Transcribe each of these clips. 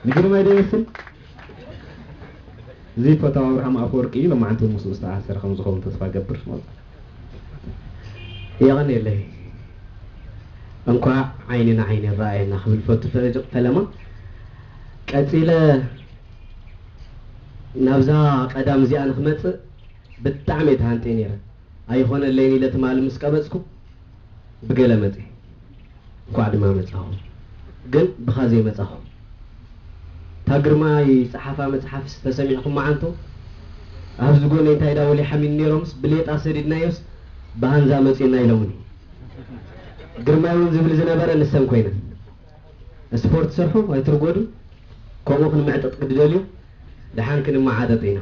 ንግርማይ ዶ ይመስል? እዚ ፈታዊ ኣብርሃም ኣፈወርቂ እዩ። ሎማዓንቲ እውን ምስኡ ዝተኣሳሰረ ከም ዝኸውን ተስፋ እገብር። የቐንየለይ። እንኳዕ ዓይኒ ንዓይኒ ረኣየና ክብል ፈቱ ፈለማ። ቀጺለ ናብዛ ቀዳም እዚኣ ንክመጽእ ብጣዕሚ እየ ተሃንጥየ ነይረ። ኣይኾነለይን ኢለ ትማሊ ምስ ቀበጽኩ ብገለ መጽእ። እንኳዕ ድማ መጻኹ። ግን ብኻ ዘይመጻኹ። እታ ግርማይ ጸሓፋ መጽሓፍስ ተሰሚዕኹማ ዓንቶ? ኣብዚ ጎኒ እንታይ ዳ ወሊሓሚን ነይሮምስ ብሌጣ ሰዲድናዮስ ብሃንዛ መጺኡና ኢሎምኒ። ግርማይ እውን ዝብል ዝነበረ ንሰን ኮይነን። ስፖርት ሰርሑ ኣይትርጎዱ፣ ከምኡ ክንምዕጥጥ ግድደልዩ፣ ደሓን ክንመዓጠጥ ኢና።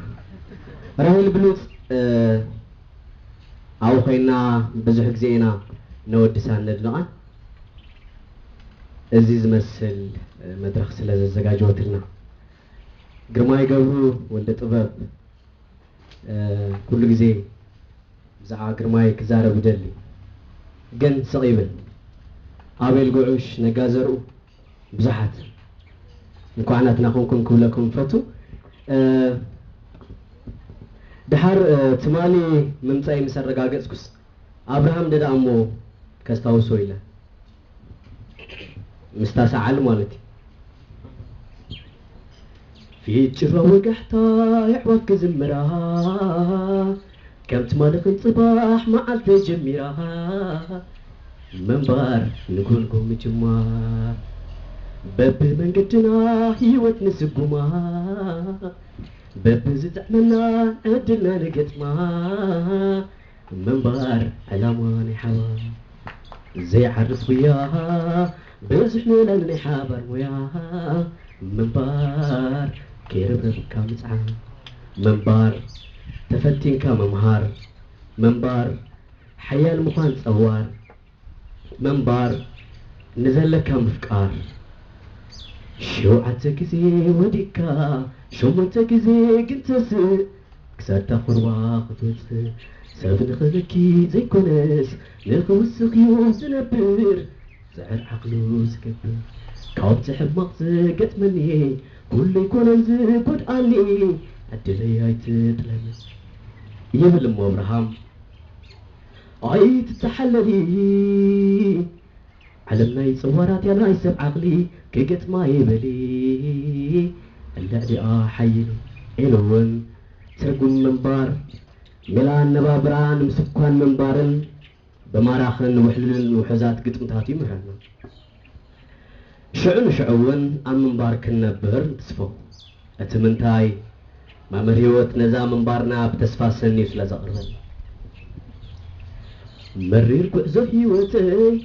ራሄል ብሉጽ ኣብኡ ኮይና ብዙሕ ግዜ ኢና ነወድሳን ነድንቓን። እዚ ዝመስል መድረኽ ስለ ዘዘጋጀወትልና። ግርማይ ገብሩ ወልደ ጥበብ ኩሉ ግዜ ብዛዕባ ግርማይ ክዛረብ ይደሊ፣ ግን ስቕ ይብል። ኣቤል ጉዑሽ፣ ነጋ ዘርኡ፣ ብዙሓት እንኳዕ ናትና ኮንኩም ክብለኩም እፈቱ። ድሓር ትማሊ ምምጻይ ምስ ኣረጋገጽኩስ ኣብርሃም ደዳ እሞ ከስታውሶ ኢለ ምስታ ሰዓል ማለት እዩ። ፊት ጭራ ወጋሕታ የዕዋፍ ክዝምራ ከም ትማሊ ከም ጽባሕ መዓልቲ ጀሚራ ምንባር ንጎንጎ ምጅማር በብመንገድና ህይወት ንስጉማ በብዝጥዕመና ዕድልና ንገጥማ ምንባር ዕላማ ናይ ሓባር ዘይዓርፍ ጉያ ብዙሕ ንእለን ናይ ሓባር ሞያ ምንባር ከይርብረብካ ምጽዓር ምንባር ተፈቲንካ ምምሃር ምንባር ሓያል ምዃን ጸዋር ምንባር ንዘለካ ምፍቃር ሸውዓተ ግዜ ወዲቅካ ሸሞንተ ግዜ ግን ተስእ ክሳድታ ቁርባ ክትወጽእ ሰብ ንኽበኪ ዘይኮነስ ንኽውስኽ እዩ ዝነብር ዝዕር ዓቕሉ ዝገብር ካብቲ ሕማቕ ዝገጥመኒ ኩሉ ኣይኮነን ዝጎድኣኒ ዕድለይ ኣይትጥለኒ ይብል እሞ ኣብርሃም ኣይትተሓለሊ ዓለም ናይ ጸዋራት እያ ናይ ሰብ ዓቕሊ ክገጥማ ይበሊ ልዕሊኣ ሓይሊ ኢሉ እውን ትርጉም ምንባር ሜላ ኣነባብራ ንምስኳን ምንባርን ብማራኽን ውሕሉልን ውሑዛት ግጥምታቱ ይምህረና። ሽዑ ንሽዑ እውን ኣብ ምንባር ክንነብር ንትስፎ። እቲ ምንታይ መምህር ህይወት ነዛ ምንባርና ብተስፋ ሰንዩ ስለ ዘቕርበልና። መሪር ጉዕዞ ህይወተይ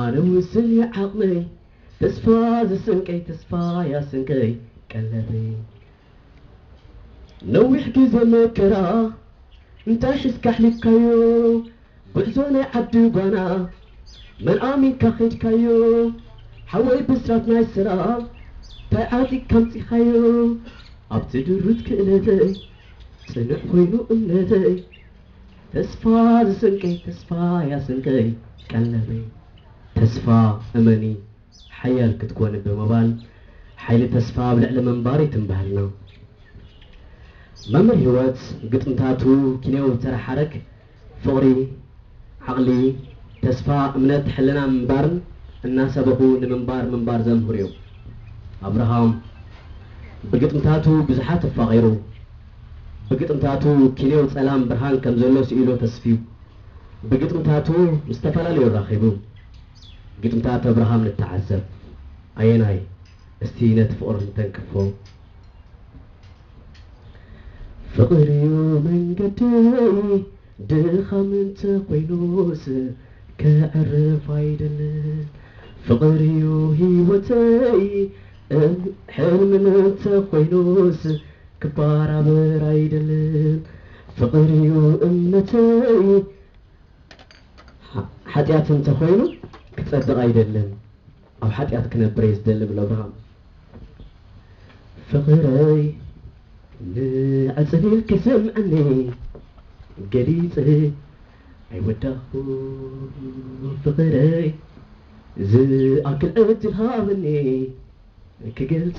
ኣነ ውስን እየ ዓቕመይ ተስፋ ዝስንቀይ ተስፋ ያስንቀይ ቀለበይ ነዊሕ ግዜ መከራ እንታይ ሒዝካ ኣሕሊፍካዮ ጉዕዞ ናይ ዓዲ ጓና መን ኣሚንካ ከድካዮ ሓወይ ብስራት ናይ ስራ እንታይ ዓጢቕካ ኣምፂኻዮ ኣብቲ ድሩት ክእለተይ ፅኑዕ ኮይኑ እምነተይ ተስፋ ዝስንቀይ ተስፋ ያስንቀይ ቀለበይ ተስፋ እመኒ ሓያል ክትኮኒ ብምባል ሓይሊ ተስፋ ኣብ ልዕሊ ምንባር ይትንበሀልና። መምህር ህይወት ግጥምታቱ ኪንያዊ ተራ ሓረግ ፍቕሪ፣ ዓቕሊ፣ ተስፋ፣ እምነት፣ ሕልና ምንባርን እናሰበኹ ንምንባር ምንባር ዘምህሩ እዮም። ኣብርሃም ብግጥምታቱ ብዙሓት ኣፋቒሩ። ብግጥምታቱ ኪንያዊ ጸላም ብርሃን ከም ዘሎ ስኢሉ ተስፍዩ። ብግጥምታቱ ምስ ዝተፈላለዩ ኣራኺቡ። ግጥምታት ኣብርሃም ንተዓዘብ። ኣየናይ? እስቲ ነቲ ፍቕሪ ንተንክፎ። ፍቕሪ'ዩ መንገደይ ድኻም እንተኾይኑስ ከዕርፍ ኣይደልን። ፍቕሪ'ዩ ህይወተይ ሕልምን እንተኾይኑስ ክባራበር ኣይደልን። ፍቕሪ'ዩ እምነተይ ሓጢኣት እንተኾይኑ ክጸድቕ ኣይደልን። ኣብ ሓጢኣት ክነብር እየ ዝደሊ ብሎ ኣብርሃም ፍቕረይ ንዕጽል ኢልኪ ስምዕኒ ገሊጽ ኣይወዳኹ ፍቕረይ ዝኣክል ዕድል ሃብኒ ክገልጾ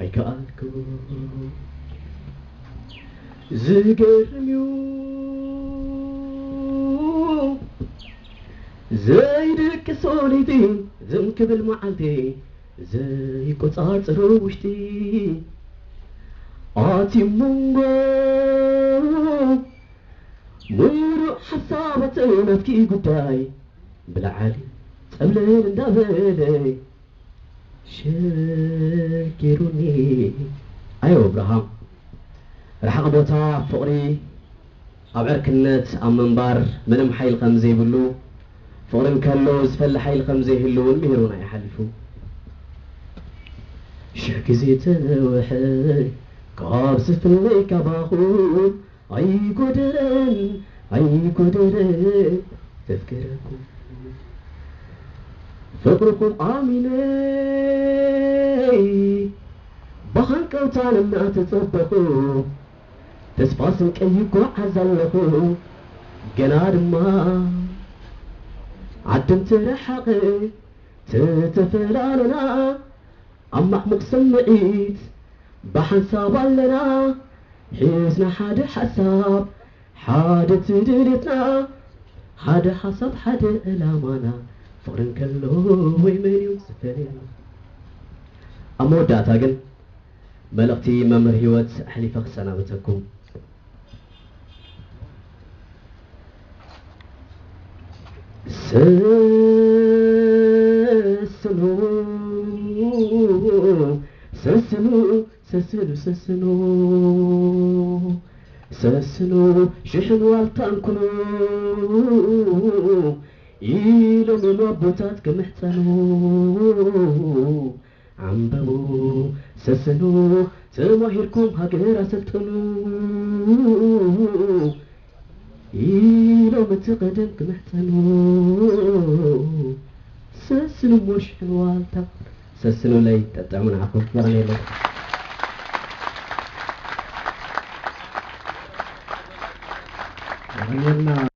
ኣይከኣልኩ። ዝገርም እዩ ዘይደቅሶ ለይቲ ዝም ክብል መዓልቲ ዘይቆጻጸሮ ውሽጢ ኣትዩ መንጎ ሙሉእ ሓሳባት ናትኪ ጉዳይ ብለዓሊ ጸብለል እንዳበለ ሸጊሩኒ። ኣዮ ኣብርሃም፣ ርሓቕ ቦታ ፍቕሪ ኣብ ዕርክነት ኣብ ምንባር ምንም ሓይሊ ከም ዘይብሉ፣ ፍቕሪ እንከሎ ዝፈሊ ሓይሊ ከም ዘይህሉ እውን ምሂሩና እዩ ሓሊፉ። ሽሕ ግዜ ተነውሐ ካብ ዝፍለይ ካባኹም ኣይጎደለን ኣይጎደለን ዘፍቅረኩም ፍቅርኩም ኣሚነ ብሃንቀውታን እናተጸበኹ ተስፋ ስንቀይ ይጓዓዝ ኣለኹ ገና ድማ ዓድም ትረሓቐ ተተፈላለና ኣብ ማዕሙቕ ስምዒት ብሓንሳብ ኣለና ሒዝና ሓደ ሓሳብ ሓደ ትድልትና ሓደ ሓሳብ ሓደ ዕላማና ፍቕሪ እንከሎ ወይ መን እዩ ዝፈለየና ኣብ መወዳእታ ግን መልእኽቲ መምህር ህይወት ኣሕሊፈ ክሰናበተኩም ሰስኑ ሰስኑ ሰስኑ ሰስኑ ሰስኑ ሽሕን ዋልታን ኩኑ ኢሎም እዮም ኣቦታት ክምሕፀኑ ዓንብቡ ሰስኑ ተማሂርኩም ሃገር ኣሰልጥኑ ኢሎም እቲ ቀደም ክምሕፀኑ ሰስኑ እሞ ሽሕን ዋልታ ሰስኑለይ ጠጥዕሙ ንዓኹም የቐንየለይ የቐንየልና